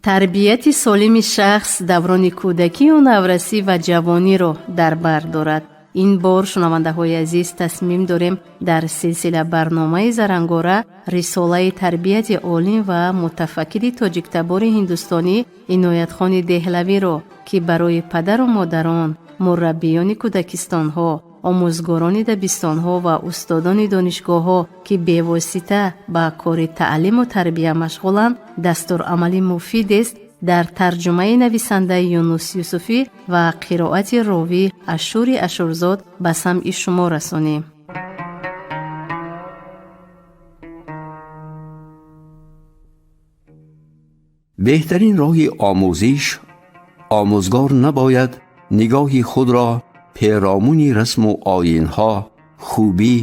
Тарбияти солими шахс даврони кӯдакию наврасӣ ва ҷавониро дар бар дорад. Ин бор, шунавандаҳои азиз, тасмим дорем дар силсила барномаи Зарангора рисолаи тарбияти олим ва мутафаккири тоҷиктабори ҳиндустонӣ Иноятхони Деҳлавиро, ки барои падару модарон, мураббиёни кӯдакистонҳо, омӯзгорони дабистонҳо ва устодони донишгоҳҳо, ки бевосита ба кори таълиму тарбия машғуланд, дастурамали муфидест, дар тарҷумаи нависандаи Юнус Юсуфӣ ва қироати ровӣ Ашури Ашурзод ба самъи шумо расонем. Беҳтарин роҳи омӯзиш: омӯзгор набояд нигоҳи худро перомуни расму оинҳо, хубӣ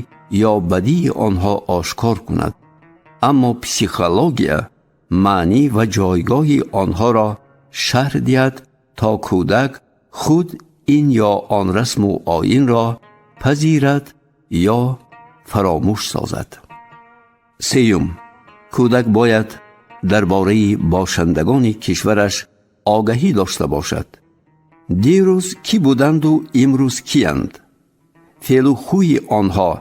ё бадии онҳо ошкор кунад, аммо психология, маънӣ ва ҷойгоҳи онҳоро шарҳ диҳад, то кӯдак худ ин ё он расму оинро пазирад ё фаромӯш созад. Сеюм, кӯдак бояд дар бораи бошандагони кишвараш огаҳӣ дошта бошад. Дирӯз кӣ буданду имрӯз киянд, феълу хӯи онҳо,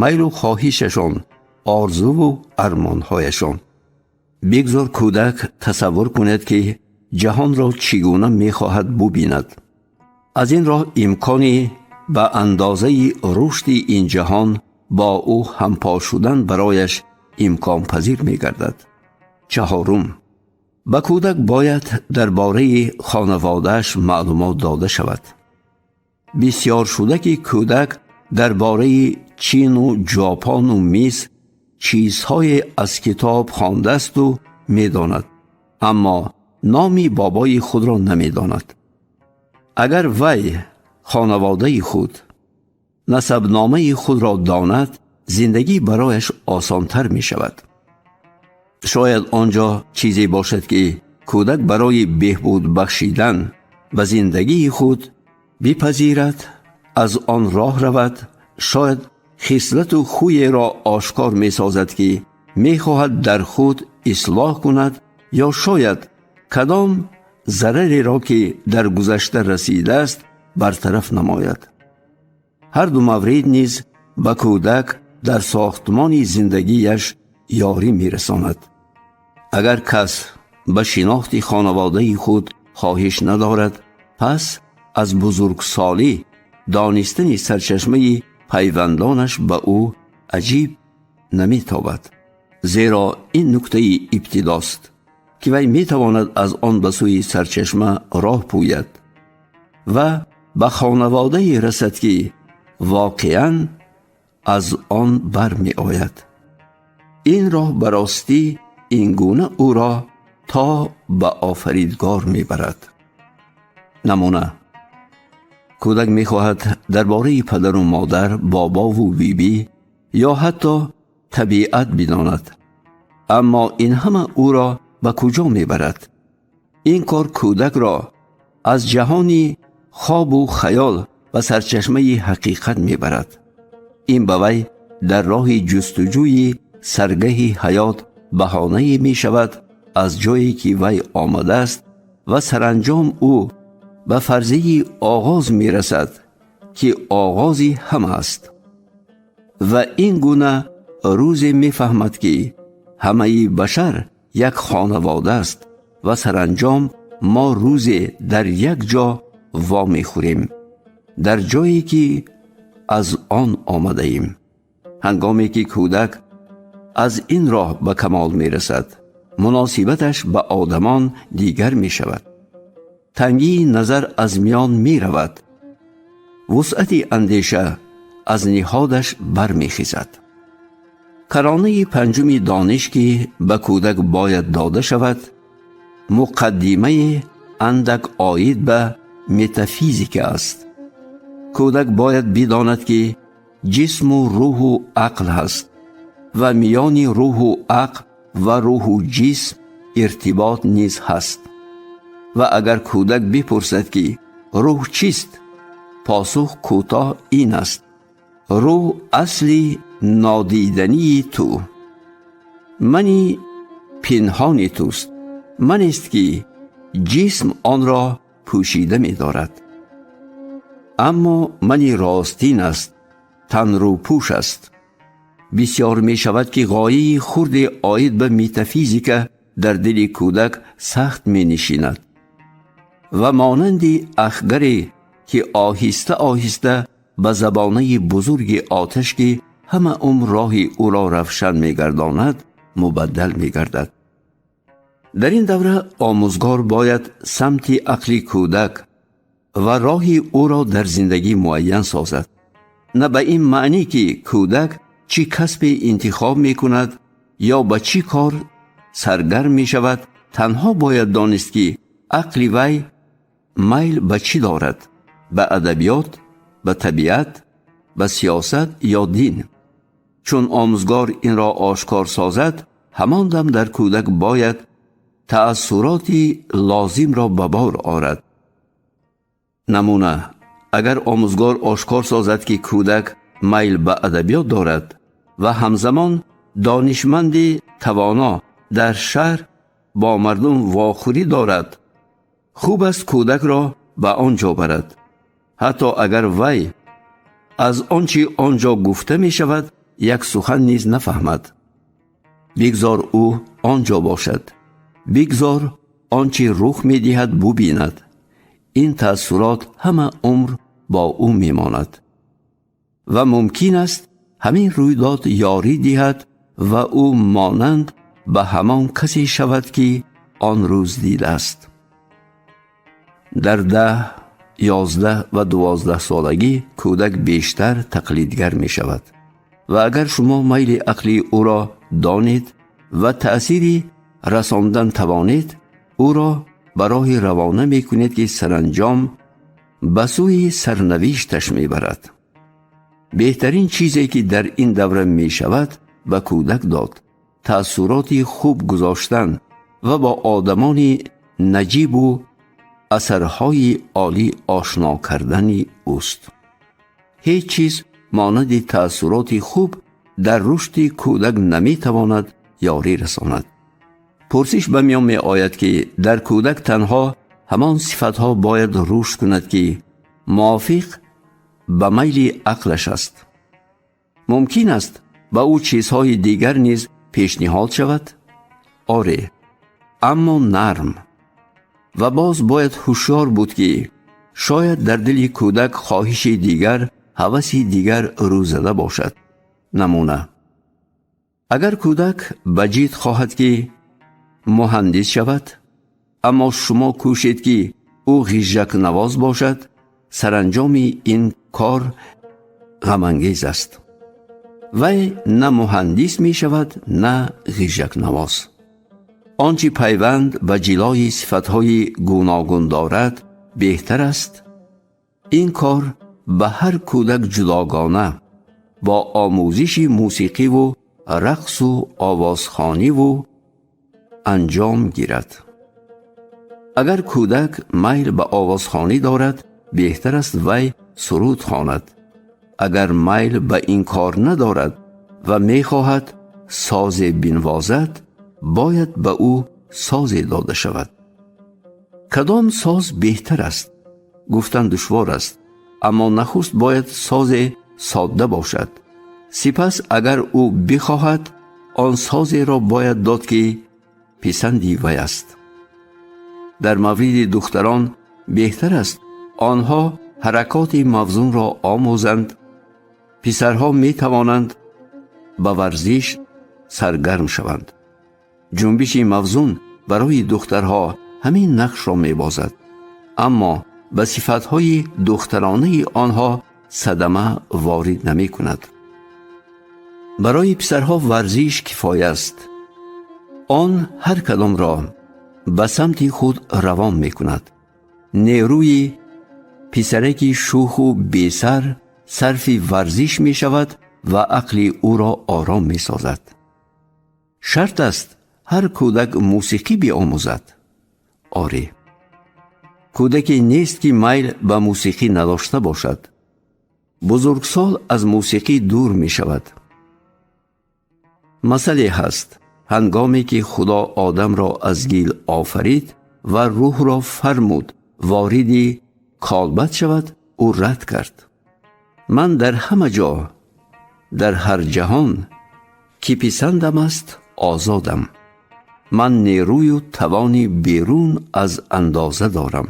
майлу хоҳишашон, орзуву армонҳояшон. Бигзор кӯдак тасаввур кунад, ки ҷаҳонро чӣ гуна мехоҳад бубинад. Аз ин роҳ имкони ба андозаи рушди ин ҷаҳон бо ӯ ҳампо шудан барояш имконпазир мегардад. Чаҳорум, ба кӯдак бояд дар бораи хонаводааш маълумот дода шавад. Бисёр шуда ки кӯдак дар бораи Чину Ҷопону Миср чизҳое аз китоб хондаасту медонад, аммо номи бобои худро намедонад. Агар вай хонаводаи худ, насабномаи худро донад, зиндагӣ барояш осонтар мешавад. Шояд он ҷо чизе бошад, ки кӯдак барои беҳбуд бахшидан ба зиндагии худ бипазирад, аз он роҳ равад. Шояд хислату хӯеро ошкор месозад, ки мехоҳад дар худ ислоҳ кунад, ё шояд кадом зарареро, ки дар гузашта расидааст, бартараф намояд. Ҳар ду маврид низ ба кӯдак дар сохтмони зиндагиаш ёрӣ мерасонад. Агар кас ба шинохти хонаводаи худ хоҳиш надорад, пас аз бузургсолӣ донистани сарчашмаи пайвандонаш ба ӯ аҷиб наметобад, зеро ин нуктаи ибтидост, ки вай метавонад аз он ба сӯи сарчашма роҳ пӯяд ва ба хонаводае расад, ки воқеан аз он бармеояд. Ин роҳ ба ростӣ ин гуна ӯро то ба Офаридгор мебарад. Намуна: кӯдак мехоҳад дар бораи падару модар, бобову бибӣ ё ҳатто табиат бидонад, аммо ин ҳама ӯро ба куҷо мебарад? Ин кор кӯдакро аз ҷаҳони хобу хаёл ба сарчашмаи ҳақиқат мебарад. Ин ба вай дар роҳи ҷустуҷӯи саргаҳи ҳаёт баҳонае мешавад аз ҷое ки вай омадааст, ва саранҷом ӯ ба фарзияи оғоз мерасад, ки оғози ҳама аст. Ва ин гуна рӯзе мефаҳмад, ки ҳамаи башар як хонавода аст ва саранҷом мо рӯзе дар як ҷо вомехӯрем, дар ҷое ки аз он омадаем. Ҳангоме ки кӯдак аз ин роҳ ба камол мерасад, муносибаташ ба одамон дигар мешавад. Тангии назар аз миён меравад, вусъати андеша аз ниҳодаш бармехезад. Каронаи панҷуми дониш, ки ба кӯдак бояд дода шавад, муқаддимаи андак оид ба метафизика аст. Кӯдак бояд бидонад, ки ҷисму рӯҳу ақл ҳаст ва миёни рӯҳу ақл ва рӯҳу ҷисм иртибот низ ҳаст. Ва агар кӯдак бипурсад, ки рӯҳ чист, посух кӯтоҳ ин аст: рӯҳ асли нодидании ту, мани пинҳони туст, манест, ки Ҷисм онро пӯшида медорад. Аммо мани ростин аст, танрӯпӯш аст. Бисёр мешавад, ки ғояи хурде оид ба метафизика дар дили кӯдак сахт менишинад ва монанди ахгаре, ки оҳиста оҳиста ба забонаи бузурги оташ, ки ҳама умр роҳи ӯро равшан мегардонад, мубаддал мегардад. Дар ин давра омӯзгор бояд самти ақли кӯдак ва роҳи ӯро дар зиндагӣ муайян созад. На ба ин маънӣ, ки кӯдак чӣ касбе интихоб мекунад ё ба чӣ кор саргарм мешавад, танҳо бояд донист, ки ақли вай майл ба чӣ дорад: ба адабиёт, ба табиат, ба сиёсат ё дин. Чун омӯзгор инро ошкор созад, ҳамон дам дар кӯдак бояд таассуроти лозимро ба бор орад. Намуна, агар омӯзгор ошкор созад, ки кӯдак майл ба адабиёт дорад ва ҳамзамон донишманди тавоно дар шаҳр бо мардум вохӯрӣ дорад, хуб аст кӯдакро ба он ҷо барад, ҳатто агар вай аз он чи он ҷо гуфта мешавад як сухан низ нафаҳмад. Бигзор ӯ он ҷо бошад, бигзор он чи рух медиҳад бубинад. Ин таассурот ҳама умр бо ӯ мемонад ва мумкин аст ҳамин рӯйдод ёрӣ диҳад ва ӯ монанд ба ҳамон касе шавад, ки он рӯз дидааст. Дар 10, 11 ва 12 солагӣ кӯдак бештар тақлидгар мешавад ва агар шумо майли ақлии ӯро донед ва таъсири расондан тавонед, ӯро ба роҳи равона мекунед, ки саранҷом ба сӯи сарнавишташ мебарад. Беҳтарин чизе, ки дар ин давра мешавад ба кӯдак дод, таассуроти хуб гузоштан ва бо одамони наҷибу асарҳои олӣ ошно кардани ӯст. Ҳеҷ чиз монанди таассуроти хуб дар рушди кӯдак наметавонад ёрӣ расонад. Пурсиш ба миён меояд, ки дар кӯдак танҳо ҳамон сифатҳо бояд рушд кунад, ки мувофиқ ба майли ақлаш аст. Мумкин аст ба ӯ чизҳои дигар низ пешниҳод шавад? Оре, аммо нарм. Ва боз бояд ҳушёр буд, ки шояд дар дили кӯдак хоҳиши дигар, ҳаваси дигар рӯ зада бошад. Намуна, агар кӯдак ба ҷид хоҳад, ки муҳандис шавад, аммо шумо кӯшед, ки ӯ ғижжакнавоз бошад, саранҷоми ин кор ғамангез аст. Вай на муҳандис мешавад, на ғижжакнавоз. Он чи пайванд ба ҷилои сифатҳои гуногун дорад, беҳтар аст ин кор ба ҳар кӯдак ҷудогона бо омӯзиши мусиқиву рақсу овозхониву анҷом гирад. Агар кӯдак майл ба овозхонӣ дорад, беҳтар аст вай суруд хонад. Агар майл ба ин кор надорад ва мехоҳад созе бинвозад, бояд ба ӯ созе дода шавад. Кадом соз беҳтар аст? Гуфтан душвор аст, аммо нахуст бояд созе содда бошад. Сипас агар ӯ бихоҳад, он созеро бояд дод, ки писанди вай аст. Дар мавриди духтарон беҳтар аст онҳо ҳаракоти мавзунро омӯзанд. Писарҳо метавонанд ба варзиш саргарм шаванд. Ҷунбиши мавзун барои духтарҳо ҳамин нақшро мебозад, аммо ба сифатҳои духтаронаи онҳо садама ворид намекунад. Барои писарҳо варзиш кифоя аст. Он ҳар кадомро ба самти худ равон мекунад. Нерӯи писараки шӯху бесар сарфи варзиш мешавад ва ақли ӯро ором месозад. Шарт аст ҳар кӯдак мусиқӣ биомӯзад? Оре. Кӯдаке нест, ки майл ба мусиқӣ надошта бошад. Бузургсол аз мусиқӣ дур мешавад. Масале ҳаст: ҳангоме ки Худо одамро аз гил офарид, ва рӯҳро фармуд вориди колбад шавад, ӯ рад кард. Ман дар ҳама ҷо, дар ҳар ҷаҳон ки писандам аст, озодам. Ман нерӯю тавони берун аз андоза дорам,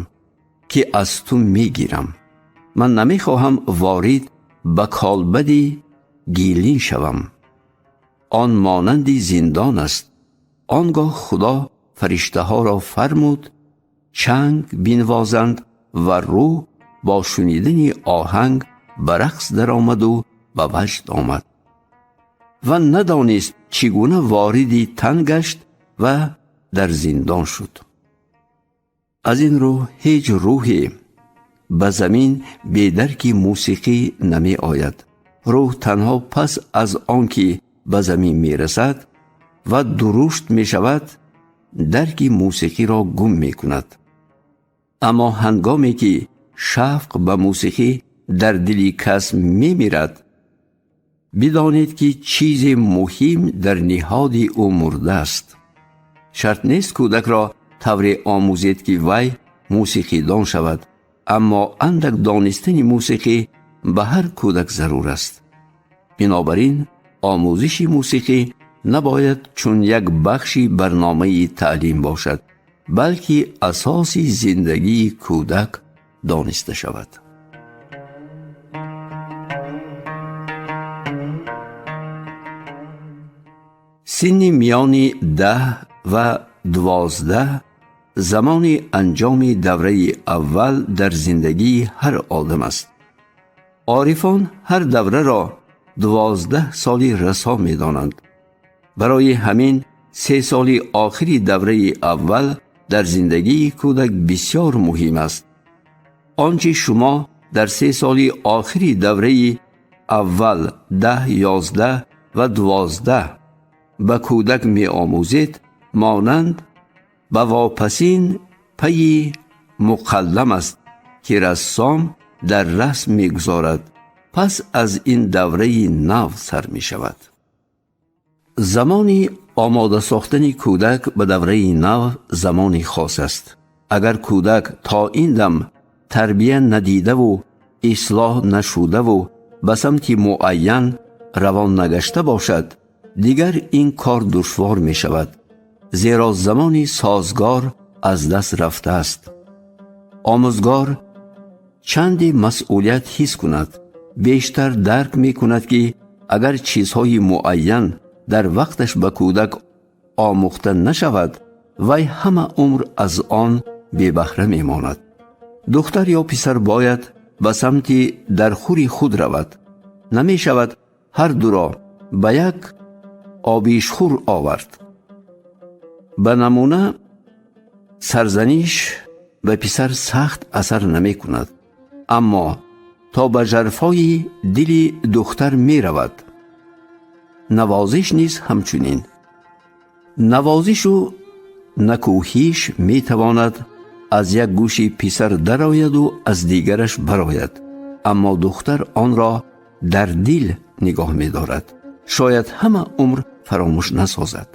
ки аз ту мегирам. Ман намехоҳам ворид ба колбади гилин шавам. Он монанди зиндон аст. Он гоҳ Худо фариштаҳоро фармуд чанг бинвозанд ва рӯҳ бо шунидани оҳанг ба рақс даромаду ба ваҷд омад ва надонист чӣ гуна вориди тан гашт ва дар зиндон шуд. Аз ин рӯ ҳеҷ рӯҳе ба замин бе дарки мусиқӣ намеояд. Рӯҳ танҳо пас аз он ки ба замин мерасад ва дурушт мешавад, дарки мусиқиро гум мекунад. Аммо ҳангоме ки шавқ ба мусиқӣ дар дили кас мемирад, бидонед ки чизе муҳим дар ниҳоди ӯ мурдааст. Шарт нест кӯдакро тавре омӯзед, ки вай мусиқидон шавад, аммо андак донистани мусиқӣ ба ҳар кӯдак зарур аст. Бинобар ин омӯзиши мусиқӣ набояд чун як бахши барномаи таълим бошад, балки асоси зиндагии кӯдак дониста шавад. Синни миёни 10 ва 12 замони анҷоми давраи аввал дар зиндагии ҳар одам аст. Орифон ҳар давраро 12 соли расо медонанд. Барои ҳамин 3 соли охири давраи аввал дар зиндагии кӯдак бисёр муҳим аст. Он чи шумо дар 3 соли охири давраи аввал, 10, 11 ва 12, ба кӯдак меомӯзед, монанд ба вопасин пайи муқаллам аст, ки рассом дар расм мегузорад. Пас аз ин давраи нав сар мешавад. Замони омода сохтани кӯдак ба давраи нав замони хос аст. Агар кӯдак то ин дам тарбия надидаву ислоҳ нашудаву ба самти муайян равон нагашта бошад, дигар ин кор душвор мешавад, зеро замони созгор аз даст рафтааст. Омӯзгор чанде масъулият ҳис кунад, бештар дарк мекунад, ки агар чизҳои муайян дар вақташ ба кӯдак омӯхта нашавад, вай ҳама умр аз он бебаҳра мемонад. Духтар ё писар бояд ба самти дархури худ равад. Намешавад ҳар дуро ба як обишхӯр овард. Ба намуна, сарзаниш ба писар сахт асар намекунад, аммо то ба жарфои дили духтар меравад. Навозиш низ ҳамчунин. Навозишу накӯҳиш метавонад аз як гӯши писар дарояду аз дигараш барояд, аммо духтар онро дар дил нигоҳ медорад, шояд ҳама умр фаромӯш насозад.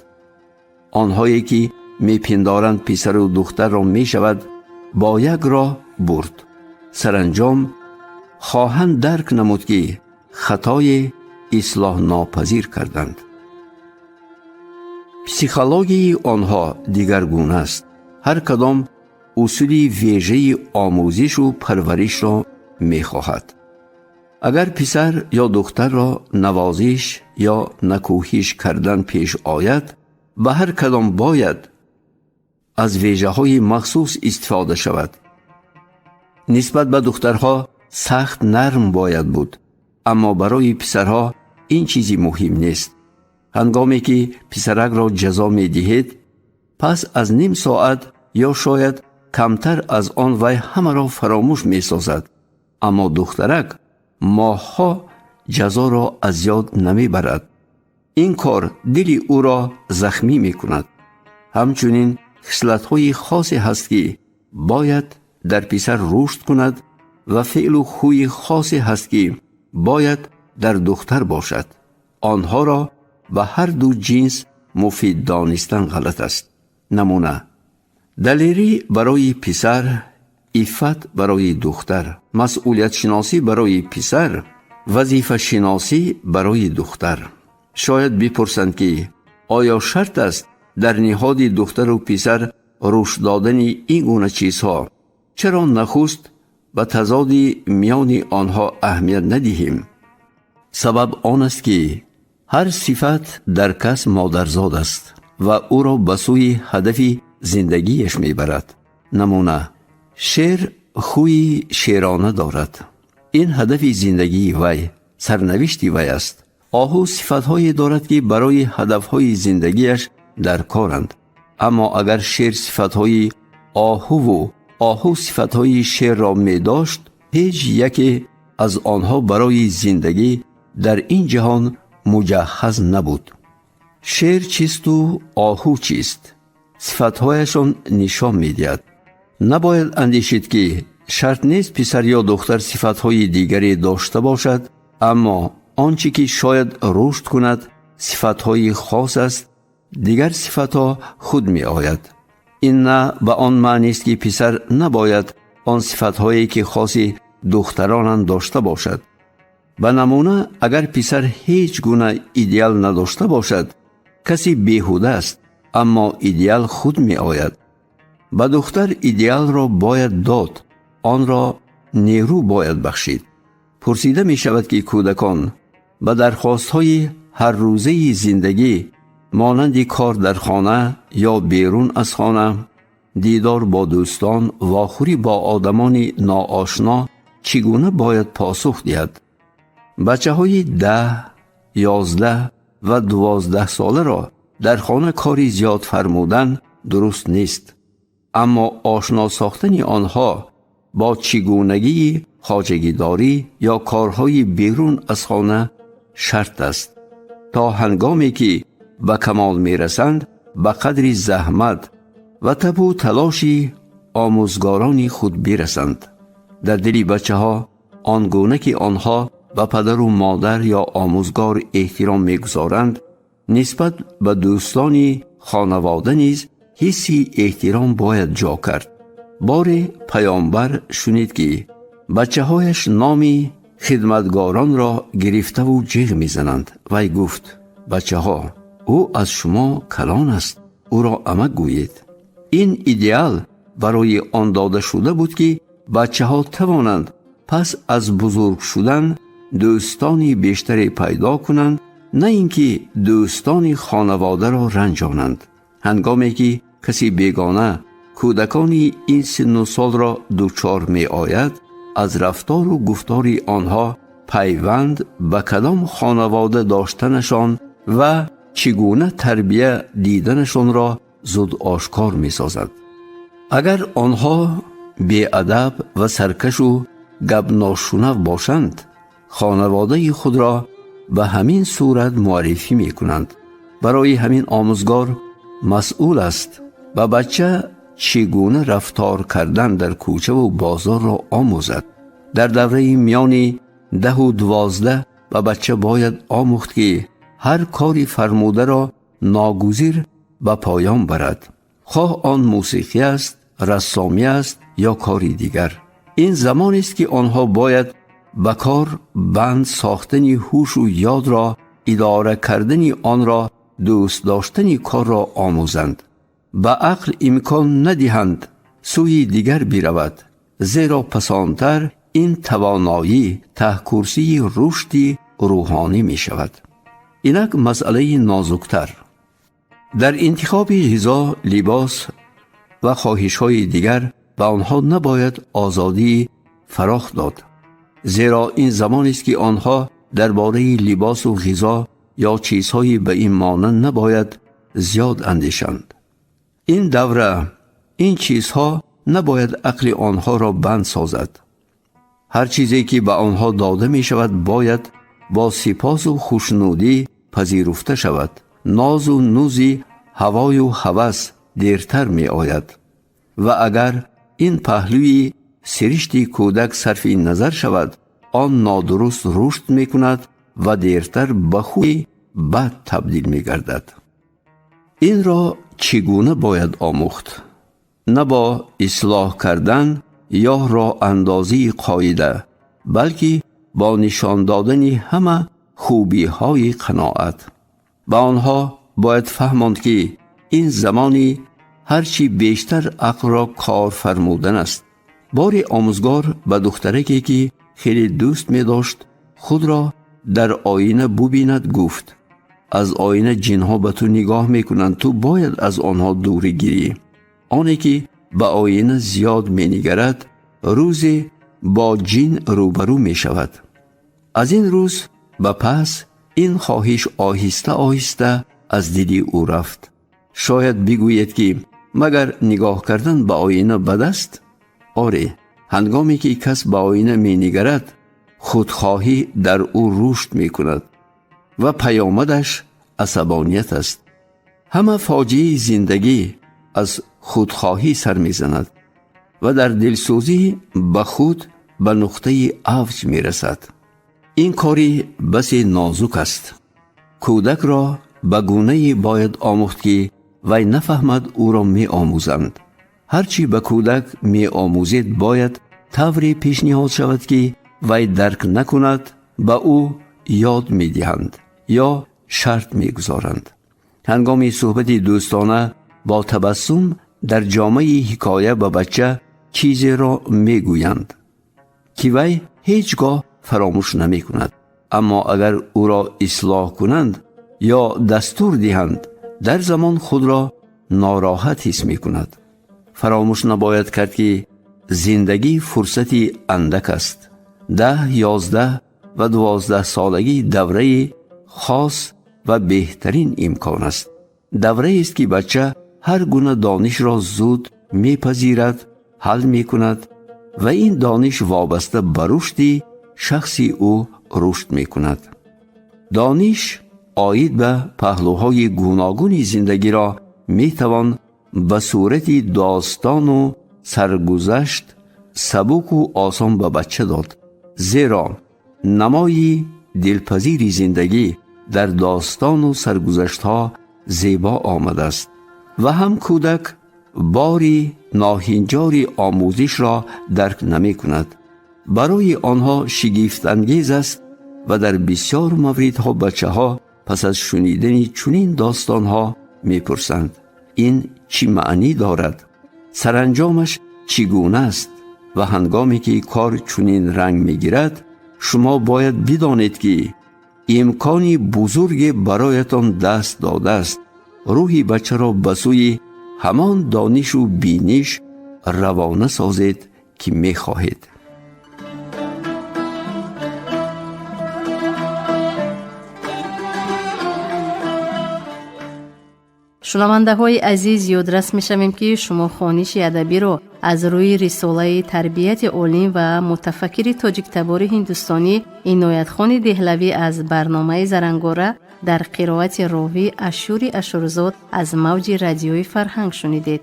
Онҳое ки мепиндоранд писару духтарро мешавад бо як роҳ бурд, саранҷом хоҳанд дарк намуд, ки хатое ислоҳнопазир карданд. Психологияи онҳо дигаргуна аст. Ҳар кадом усули вежаи омӯзишу парваришро мехоҳад. Агар писар ё духтарро навозиш ё накӯҳиш кардан пеш ояд, ба ҳар кадом бояд аз вежаҳои махсус истифода шавад. Нисбат ба духтарҳо сахт нарм бояд буд, аммо барои писарҳо ин чизи муҳим нест. Ҳангоме ки писаракро ҷазо медиҳед, пас аз ним соат ё шояд камтар аз он вай ҳамаро фаромӯш месозад, аммо духтарак моҳҳо ҷазоро аз ёд намебарад. Ин кор дили ӯро захмӣ мекунад. Ҳамчунин хислатҳои хосе ҳаст, ки бояд дар писар рушд кунад, ва феълу хӯи хосе ҳаст, ки бояд дар духтар бошад. Онҳоро ба ҳар ду ҷинс муфид донистан ғалат аст. Намуна: Далерӣ барои писар, иффат барои духтар, масъулиятшиносӣ барои писар, вазифашиносӣ барои духтар. Шояд бипурсанд, ки оё шарт аст дар ниҳоди духтару писар рушд додани ин гуна чизҳо? Чаро нахуст ба тазоди миёни онҳо аҳамият надиҳем? Сабаб он аст, ки ҳар сифат дар кас модарзод аст ва ӯро ба сӯи ҳадафи зиндагиаш мебарад. Намуна: шер хӯи шерона дорад. Ин ҳадафи зиндагии вай, сарнавишти вай аст. Оҳу сифатҳое дорад, ки барои ҳадафҳои зиндагиаш дар коранд. Аммо агар шер сифатҳои оҳуву оҳу сифатҳои шерро медошт, ҳеҷ яке аз онҳо барои зиндагӣ дар ин ҷаҳон муҷаҳҳаз набуд. Шер чисту оҳу чист, сифатҳояшон нишон медиҳад. Набояд андешид, ки шарт нест писар ё духтар сифатҳои дигаре дошта бошад, аммо он чӣ ки шояд рушд кунад, сифатҳои хос аст, дигар сифатҳо худ меояд. Ин на ба он маънист, ки писар набояд он сифатҳое, ки хоси духтаронанд, дошта бошад. Ба намуна, агар писар ҳеҷ гуна идеал надошта бошад, каси беҳуда аст, аммо идеал худ меояд. Ба духтар идеалро бояд дод, онро нерӯ бояд бахшид. Пурсида мешавад, ки кӯдакон ба дархостҳои ҳаррӯзаи зиндагӣ, монанди кор дар хона ё берун аз хона, дидор бо дӯстон, вохӯрӣ бо одамони ноошно, чӣ гуна бояд посух диҳад? Бачаҳои 10, 11 ва 12 соларо дар хона кори зиёд фармудан дуруст нест, аммо ошно сохтани онҳо бо чигунагии хоҷагидорӣ ё корҳои берун аз хона шарт аст, то ҳангоме ки ба камол мерасанд, ба қадри заҳмат ва табу талоши омӯзгорони худ бирасанд. Дар дили бачаҳо он гуна ки онҳо ба падару модар ё омӯзгор эҳтиром мегузоранд, нисбат ба дӯстони хонавода низ ҳисси эҳтиром бояд ҷо кард. Боре паёмбар шунид, ки бачаҳояш номи хидматгоронро гирифтаву ҷиғ мезананд. Вай гуфт: «Бачаҳо, ӯ аз шумо калон аст, ӯро амак гӯед». Ин идеал барои он дода шуда буд, ки бачаҳо тавонанд пас аз бузург шудан дӯстони бештаре пайдо кунанд, на ин ки дӯстони хонаводаро ранҷонанд. Ҳангоме ки каси бегона кӯдакони ин синну солро дучор меояд, аз рафтору гуфтори онҳо пайванд ба кадом хонавода доштанашон ва чӣ гуна тарбия диданашонро зуд ошкор месозад. Агар онҳо беадаб ва саркашу гапношунав бошанд, хонаводаи худро ба ҳамин сурат муаррифӣ мекунанд. Барои ҳамин омӯзгор масъул аст ба бача чӣ гуна рафтор кардан дар кӯчаву бозорро омӯзад. Дар давраи миёни 10-у 12 ба бача бояд омӯхт, ки ҳар кори фармударо ногузир ба поён барад, хоҳ он мусиқӣ аст, рассомӣ аст ё кори дигар. Ин замонест, ки онҳо бояд ба кор банд сохтани ҳушу ёдро, идора кардани онро, дӯст доштани корро омӯзанд, ба ақл имкон надиҳанд сӯи дигар биравад, зеро пасонтар ин тавоноӣ таҳкурсии рушди рӯҳонӣ мешавад. Инак масъалаи нозуктар. Дар интихоби ғизо, либос ва хоҳишҳои дигар ба онҳо набояд озодии фарох дод, зеро ин замонест, ки онҳо дар бораи либосу ғизо ё чизҳои ба ин монанд набояд зиёд андешанд. Ин давра ин чизҳо набояд ақли онҳоро банд созад. Ҳар чизе ки ба онҳо дода мешавад, бояд бо сипосу хушнудӣ пазируфта шавад. Нозу нузи ҳавою ҳавас дертар меояд ва агар ин паҳлӯи сиришти кӯдак сарфи назар шавад, он нодуруст рушд мекунад ва дертар ба хӯи бад табдил мегардад. Инро чӣ гуна бояд омӯхт? На бо ислоҳ кардан ё роҳандозии қоида, балки бо нишон додани ҳама хубиҳои қаноат. Ба онҳо бояд фаҳмонд, ки ин замони ҳарчи бештар ақлро кор фармудан аст. Бори омӯзгор ба духтараке, ки хеле дӯст медошт худро дар оина бубинад, гуфт: аз оина ҷинҳо ба ту нигоҳ мекунанд, ту бояд аз онҳо дурӣ гирӣ. Оне ки ба оина зиёд менигарад, рӯзе бо ҷин рӯбарӯ мешавад. Аз ин рӯз ба пас ин хоҳиш оҳиста оҳиста аз дили ӯ рафт. Шояд бигӯед, ки магар нигоҳ кардан ба оина бад аст? Оре, ҳангоме ки кас ба оина менигарад, худхоҳӣ дар ӯ рушд мекунад ва паёмадаш асабоният аст. Ҳама фоҷиаи зиндагӣ аз худхоҳӣ сар мезанад ва дар дилсӯзӣ ба худ ба нуқтаи авҷ мерасад. Ин кори басе нозук аст. Кӯдакро ба гунае бояд омӯхт, ки вай нафаҳмад ӯро меомӯзанд. Ҳарчи ба кӯдак меомӯзед, бояд тавре пешниҳод шавад, ки вай дарк накунад ба ӯ ёд медиҳанд ё шарт мегузоранд. Ҳангоми суҳбати дӯстона бо табассум дар ҷомаи ҳикоя ба бача чизеро мегӯянд, ки вай ҳеҷ гоҳ фаромӯш намекунад. Аммо агар ӯро ислоҳ кунанд ё дастур диҳанд, дар замон худро нороҳат ҳис мекунад. Фаромӯш набояд кард, ки зиндагӣ фурсати андак аст. 10, 11 ва 12 солагӣ давраи хос ва беҳтарин имкон аст. Давраест, ки бача ҳар гуна донишро зуд мепазирад, ҳал мекунад ва ин дониш вобаста ба рушди шахси ӯ рушд мекунад. Дониш оид ба паҳлӯҳои гуногуни зиндагиро метавон ба сурати достону саргузашт сабуку осон ба бача дод, зеро намои дилпазири зиндагӣ дар достону саргузаштҳо зебо омадааст ва ҳам кӯдак бори ноҳинҷори омӯзишро дарк намекунад. Барои онҳо шигифтангез аст ва дар бисёр мавридҳо бачаҳо пас аз шунидани чунин достонҳо мепурсанд: ин чӣ маънӣ дорад? Саранҷомаш чӣ гуна аст? Ва ҳангоме ки кор чунин ранг мегирад, шумо бояд бидонед, ки имкони бузурге бароятон даст додааст. Рӯҳи бачаро ба сӯи ҳамон донишу биниш равона созед, ки мехоҳед. Шунавандаҳои азиз, ёдрас мешавем, ки шумо хониши адабиро аз рӯи рисолаи тарбияти олим ва мутафаккири тоҷиктабори ҳиндустонӣ Иноятхони Деҳлавӣ аз барномаи Зарангора дар қироати ровӣ Ашури Ашурзод аз мавҷи радиои Фарҳанг шунидед.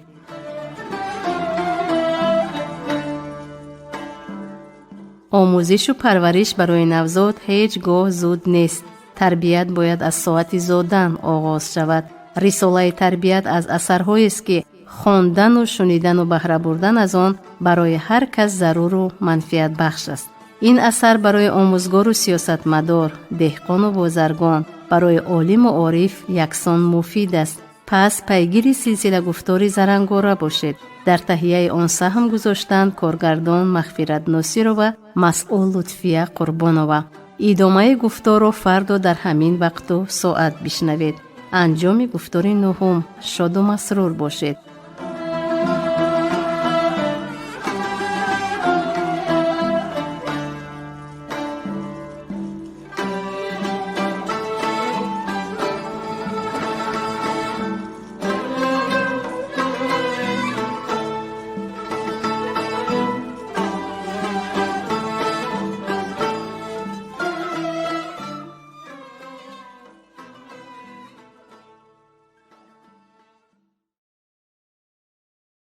Омӯзишу парвариш барои навзод ҳеҷ гоҳ зуд нест. Тарбият бояд аз соати зодан оғоз шавад. Рисолаи тарбият аз асарҳоест, ки хондану шунидану баҳра бурдан аз он барои ҳар кас заруру манфиатбахш аст. Ин асар барои омӯзгору сиёсатмадор, деҳқону бозаргон, барои олиму ориф яксон муфид аст. Пас пайгири силсилагуфтори Зарангора бошед. Дар таҳияи он саҳм гузоштанд коргардон Мағфират Носирова, масъул Лутфия Қурбонова. Идомаи гуфторро фардо дар ҳамин вақту соат бишнавед. Анҷоми гуфтори нуҳум. Шоду масрур бошед.